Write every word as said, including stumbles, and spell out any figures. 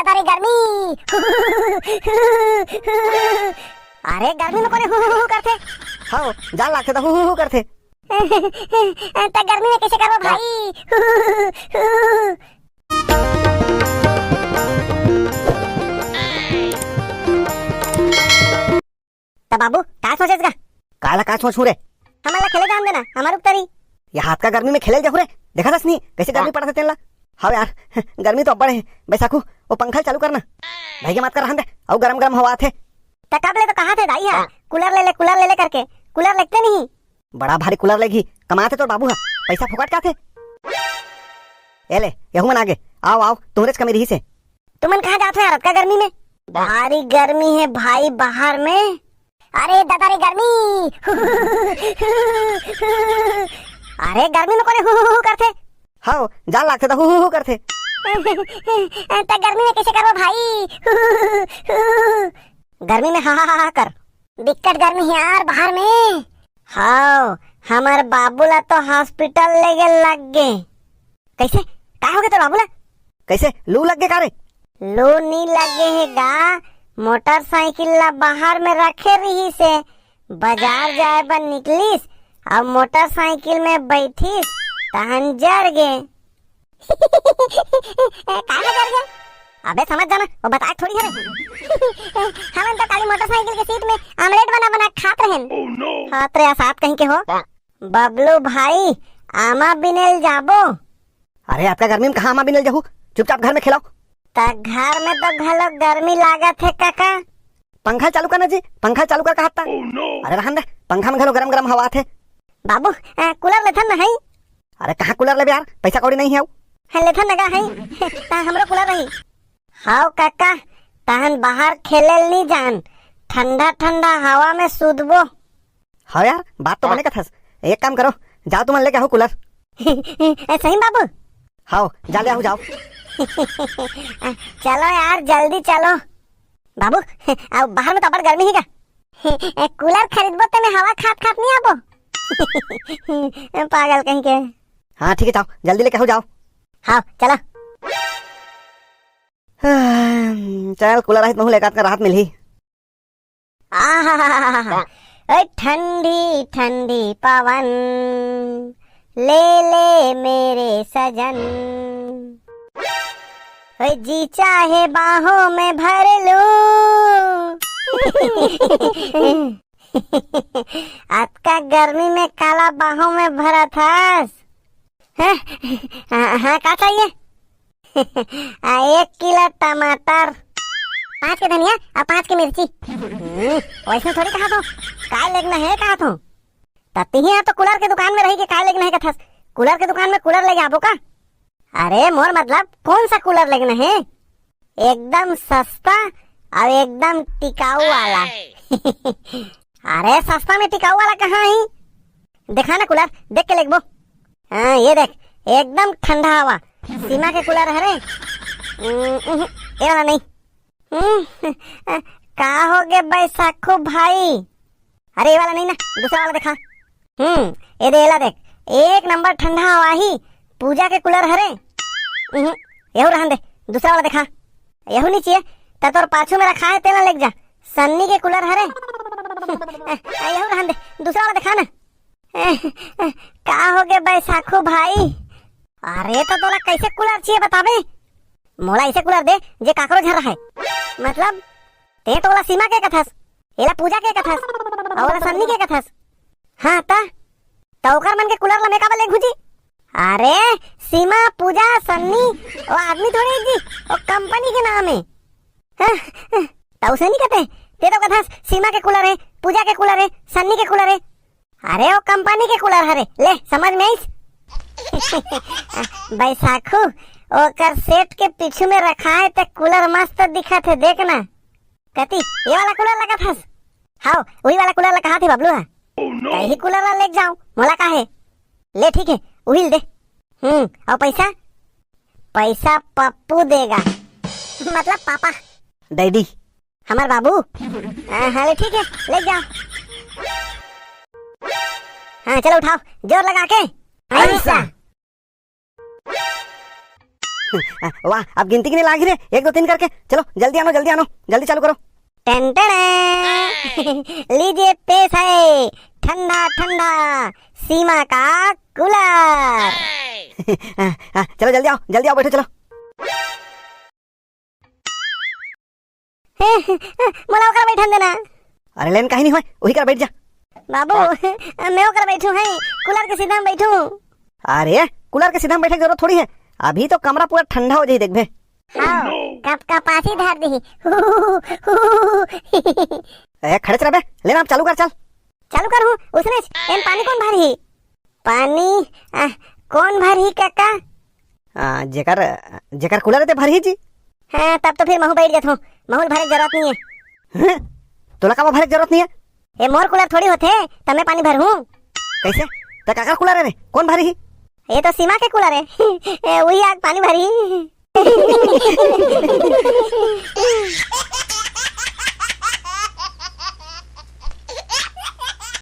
अरे गर्मी। अरे गर्मी में कोने हु हु हु करथे? हव, जान लागथे त हु हु हु करथे। त गर्मी में कइसे करबो भाई? हु हु हु हु। त बाबू, का सोचेस गा? काला का सोचहूं रे? हमन ला खेले जान देना, हमर उपतरी। ये हाथ का गर्मी में खेले जाहू रे? देखत हस नहीं, कइसे गर्मी पड़त हे तेन ला। हव यार, गर्मी तो अब्बड़ हे। बैसाखू, वो पंखा ल चालू करना। भाई के मात कर रहन दे, अउ गरम गरम हवा आथे। त कब ले तो कहाथे दाई हा, हाँ। कूलर ले ले, कूलर ले ले करके। कूलर लेगते नहीं। बड़ा भारी कूलर लेगही, कमाथे तोर बाबू हा, पैसा फोकट के आथे। ए ले, यहू मन आगे, आव, आव, तुंहरेच कमी रहिसे। तुमन कहाँ जात हो यार, अतका गर्मी में? भारी गर्मी हे भाई बाहर में। अरे दादा रे गर्मी। अरे गर्मी में कोने हु हु हु करथे? हव, जान लागथे त हु हु हु करथे। त गर्मी में कइसे करबो भाई? गर्मी में हा हा हा हा कर। बिकट गर्मी हे यार बाहर में। हव, हमर बाबू ला तो हॉस्पिटल लेगे लग गे। कइसे? का होगे तोर बाबू ला? कइसे? लू लग गे का रे? लू नी लगे हे गा, मोटरसाइकिल ला बाहर में रखे रिहिसे, बाजार जाए बर निकलिस, अउ मोटरसाइकिल में बइठिस, तहन जर गे। का नजर गे? अबे समझ जाना, वो बताए थोड़ी हरे। हमन तो काली मोटरसाइकिल के सीट में आमलेट बना बना खात रहेन। हात रे असात कहीं के हो। बबलू भाई, आमा बिनेल जाबो? अरे अतका गर्मी में कहाँ आमा बिनेल जाहू? चुपचाप घर में खेलाओ। त घर में तो घलो गर्मी लागत हे काका। पंखा चालू कर ना जी, पंखा चालू कर कहा था। अरे रहन दे, पंखा में घलो गरम गरम हवा आथे। बाबू, अ, कूलर लेथन ना हई? अरे कहाँ कूलर लेबे यार, पैसा कौड़ी नहीं हे अउ। हाँ, लेथन ना गा हई। ता हमरो कूलर रही। हव काका, तहन बाहर खेलेल नी जान, ठंडा ठंडा हवा में सूतबो। हव यार, बात तो बने कथस। एक काम करो, जाओ तुमन लेके आओ कूलर। ए, सही में बाबू? हव, जा ले आओ, जाओ। चलो यार, जल्दी चलो। बाबू, अब बाहर में तो अब्बड़ गर्मी हे गा। ए, कूलर खरीदबो ते में हवा खात खात नहीं आबो। पागल कहीं के। हाँ ठीक है, जाओ, जल्दी लेके आओ, जाओ। हाँ, चलो। चल, कूलर रहित महू ले एकात का राहत मिलही। आहाहाहा। ओए ठंडी ठंडी पवन, ले ले मेरे सजन, ओए जी चाहे बाहों में भर लूं। अतका गर्मी में काला बाहों में भरत हस? हैं? हाँ, हाँ, का चाहिए? आ, एक किलो टमाटर, पाँच के धनिया अउ पाँच के मिर्ची। हम्म, वइसने थोड़ी कहा थों, काय लेगना हे कहा थों। तती ही यहाँ तो कूलर के दुकान में रही के काय लेगना हे कथस। कूलर के दुकान में कूलर लेगे आबो का? अरे मोर मतलब कौन सा कूलर लेगना हे? एकदम सस्ता अउ एकदम टिकाऊ वाला। अरे सस्ता में टिकाऊ वाला कहाँ हे? देखा ना कूलर, देख के लेगबो। हाँ, ये देख, एकदम ठंडा हवा, सीमा के कूलर हरे। हम्म, उहुं, ये वाला नहीं। हम्म, का होगे बैसाखू भाई? अरे ये वाला नहीं ना, दूसरा वाला देखा। हम्म, ये दे, एला देख, एक नंबर ठंडा हवा ही, पूजा के कूलर हरे। उहुं, यहू रहन दे, दूसरा वाला देखा। यहू नहीं चाहिए, त तोर पाछू में रखा हे, तेला लेग जा, सन्नी के कूलर हरे। यहू रहन दे, दूसरा वाला देखा ना। का होगे बैसाखू भाई? अरे तो तोला कैसे कूलर चाहिए बताबे? मोला ऐसे कूलर दे जे काकरो झन रहे। मतलब ते तो ओला सीमा के कथस, एला पूजा के कथस, अउ ओला सन्नी के कथस। हाँ त, त ओकर मन के कूलर ला मैं काबर लेगहूं जी? अरे सीमा, पूजा, सन्नी, वो आदमी थोड़े हे जी, वो कंपनी के नाम हे। हाँ, त उसे नहीं कहते, ते तो कथस सीमा के कूलर हे, पूजा के कूलर हे, सन्नी के कूलर हे। अरे वो कंपनी के कूलर हरे, ले समझ में आइस? बैसाखू, ओकर सेट के पीछू में रखा हे ते कूलर मस्त दिखत हे, देख ना। कती, ये वाला कूलर ला कथस? हाव, वही वाला कूलर ला कहाथे बबलू हा। त यही कूलर ला लेग जाओ, मोला का हे? ले ठीक हे, उही ल दे। हम्म, अउ पैसा? पैसा पप्पू देगा। मतलब पापा। डैडी। हमार बाबू? हाँ, हाँ, ले ठीक हे, लेग जाओ। हाँ, चलो उठाओ, जोर लगा के। ऐसा। वाह, अब गिनती के नहीं लागी रे, एक दो तीन करके। चलो जल्दी आनो, जल्दी आनो, जल्दी चालू करो। टन टन। लीजिए, पेश है ठंडा ठंडा सीमा का कूलर। हाँ, हाँ, चलो जल्दी आओ, जल्दी आओ, बैठो, चलो। मोला ओकर बैठन देना। अरे लेन, कहीं नहीं होय, वही कर बैठ जा। बाबू, मैं ओकर बैठू है, कूलर के सीधा में बैठू। अरे, कूलर के सीधा में बैठे के जरूरत थोड़ी है, अभी तो कमरा पूरा ठंडा हो जाही, देखबे। हाँ, कप कपासी धर दीही। ए, खड़े रह बे, लेन आप चालू कर, चल। चालू कर हूँ, उसने एम पानी कौन भरही? पानी, आ, कौन भरही काका? आ, जेकर, जेकर कूलर है ते भरही जी। हाँ, तब तो फिर महू बैठ जात हूँ, महू भरे के जरूरत नहीं है। हैं? तोला का भरे के जरूरत नहीं है? ये मोर कूलर थोड़ी होथे, तब मैं पानी भरहूँ। कैसे? त काकर कूलर है रे? कौन भरही? ये तो सीमा के कूलर है। ए, वही आग पानी भरही।